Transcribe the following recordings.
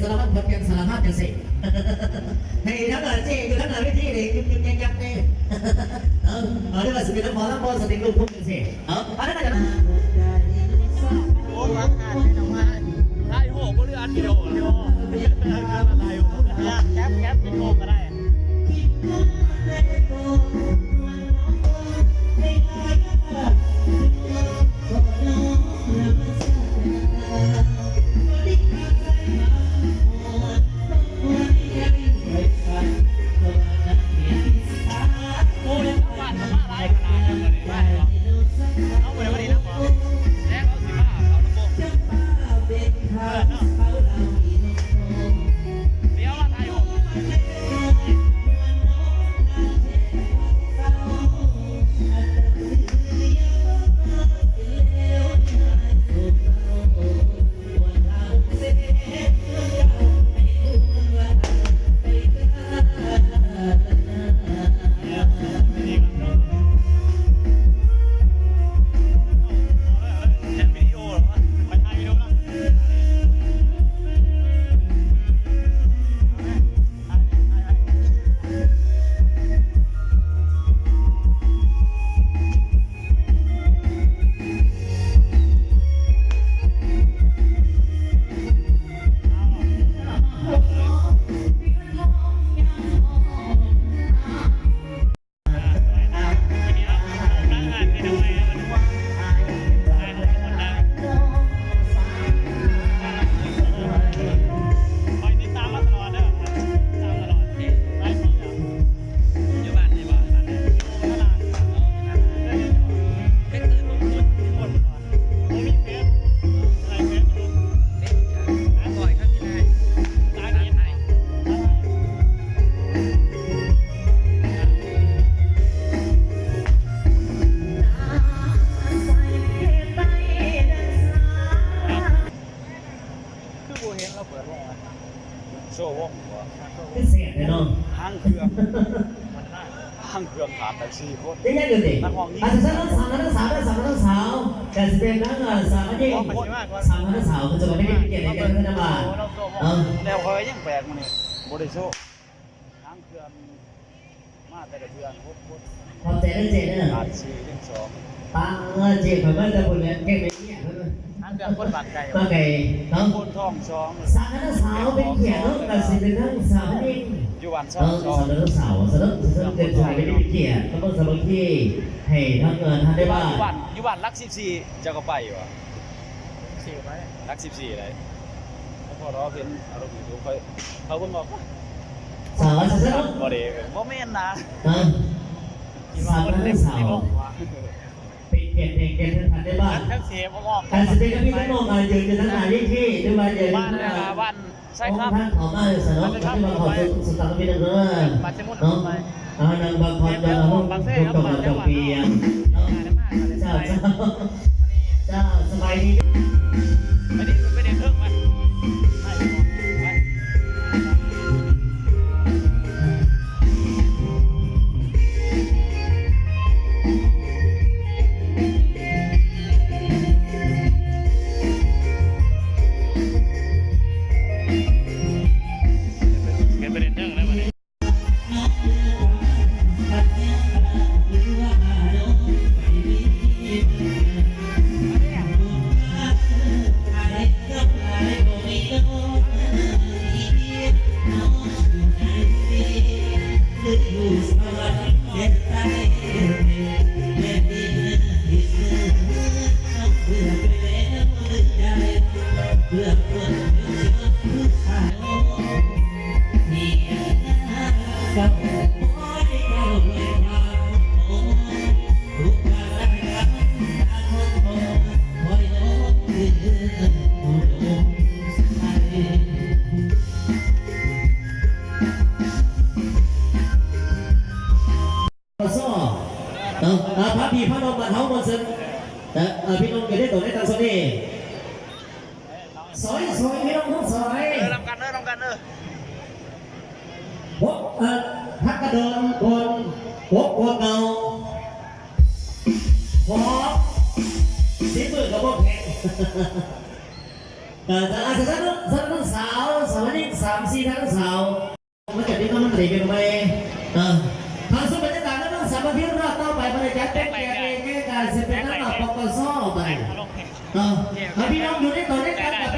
ສາລະວັນ ຂອນແກ່ນ ສາລະພັດ ຈັ່ງຊີ້ ໃຫ້ທັງເຈົ້ຢູ່ທາງໜ້າເວທີນີ້ ຍຶກໆ ຍັກໆ ເດ້. ເອີ ເອີ ຫຼືວ່າຊິເປັນນັກໝໍລຳບໍ່ ສະຕິກລູກທຸງ ເຄືບໍ່ເຫັນລາວເປີດວົງ ໂຊວົງບໍ່? ຄືແຊບແທ້ເນາະ ຫາງເຄື່ອງ ຫາງເຄື່ອງຂາດໄປສີ່ຄົນ ຍັງເດີເດ ອັນຊັ້ນທັງສາມທັງສາມ ທັງສາມທັງສາວ ກະຊິເປັນທັງ ເອີ ສາມພັນຍິງ ສາມພັນສາວ ເພິ່ນຈະມາເປັນກຽດໃຫ້ແກ່ທ່ານເຈົ້າບ້ານເນາະ ແລ້ວຂ້ອຍຍັງແປກມື້ນີ້ ບໍ່ໄດ້ໂຊ ຫາງເຄື່ອງ ມາແຕ່ລະເທື່ອຫົກຄົນ ຂອບໃຈເດີເຈ້ເດີ ຂາດສີ່ຍັງສອງ ປາເອີເຈ້ ຂ້ອຍມາແຕ່ພຸ້ນແຫຼະ ແກ້ງໄດ້ເມຍເພິ່ນ ຫາງເຄື່ອງຄົນບ້ານໄກ ມາໄກເນາະ ໂພນທອງສອງ ສາມພັນສາວເປັນຂຽດເນາະ ກະຊິເປັນທັງສາວຍິງ ຢູ່ບ້ານຊອງສອງ ສາມພັນສາວ ສາວເນາະ ສາວເປັນຂຽດ ເປັນກຽດ ເປັນຄວາມສາມັກຄີໃຫ້ທັງ ເອີ ທ່ານໄດ້ວ່າ ຢູ່ບ້ານ ຢູ່ບ້ານຫຼັກສິບສີ່ ເຈົ້າກໍໄປຢູ່ຫວາ? ສິບສີ່ໄປ ຫຼັກສິບສີ່ໃດ ພໍເຮົາເຫັນອາລົມຢູ່ ຂ້ອຍ ເຂົາເພິ່ນບອກ ສາວວ່າຊັ້ນເນາະ ບໍ່ເດ້ ບໍ່ແມ່ນນະ ຮະ ສາວ ສາວ ເປັນແຂກ ເປັນແຂກທ່ານໄດ້ບ້ານ ຈັກຊິບໍ່ອອກ ການສະເປັນກັບພີ່ນ້ອງ ອາ ເດີນຢູ່ທາງໜ້າເວທີ ຫຼືວ່າເດີນຢູ່ທາງໜ້າ ບ້ານ ໃຊ່ຄັບ ທ່ານເຂົ້າມາເລີຍຊະເນາະ ເປັນວ່າເຂົ້າສູ່ສະຕາມເປັນເດີເນາະ ອ່າ ນາງບັກຄອນ ເຈົ້າ ເຈົ້າ ເຈົ້າ ເຈົ້າ ເຈົ້າ ສະບາຍດີ ໄປດິ ໄປເດີນເທິງໄປ ໄປ ໄປ. ເນາະ ອ່າ ພາພີ່ພານ້ອງບ້ານເຮົາມ່ວນຊື່ນ ເອີ ເອີ ພີ່ນ້ອງກໍໄດ້ຕົວໃນທາງໂຊນີ້ ຊອຍ ຊອຍ ພີ່ນ້ອງ ຊອຍ ເອີ ນຳກັນເດີ ນຳກັນເດີ ຫົກ ເອີ ພັກກະດອນ ຄົນ ຫົກ ຄົນເກົ່າ ຂອງ ສີມືກໍບໍ່ແຂງ. ເອີ ອາຈານ ອາຈານ ສາວ ສາວນີ້ ສາມສີ່ທ່ານສາວ ມາຈັດທີ່ນ້ອງມັນເລີຍເປັນໄໝ ເອີ ທາງຊຸມບັນຍາກາດ ແລະ ນ້ອງສາມັກຄີລາວຕໍ່ໄປ ບັນຍາກາດເປັນແກ່ການເສຍເປັນນຳ ປກສ ໄປ ເອີ ໃຫ້ພີ່ນ້ອງຢູ່ໃນຕອນໃນການ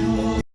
What's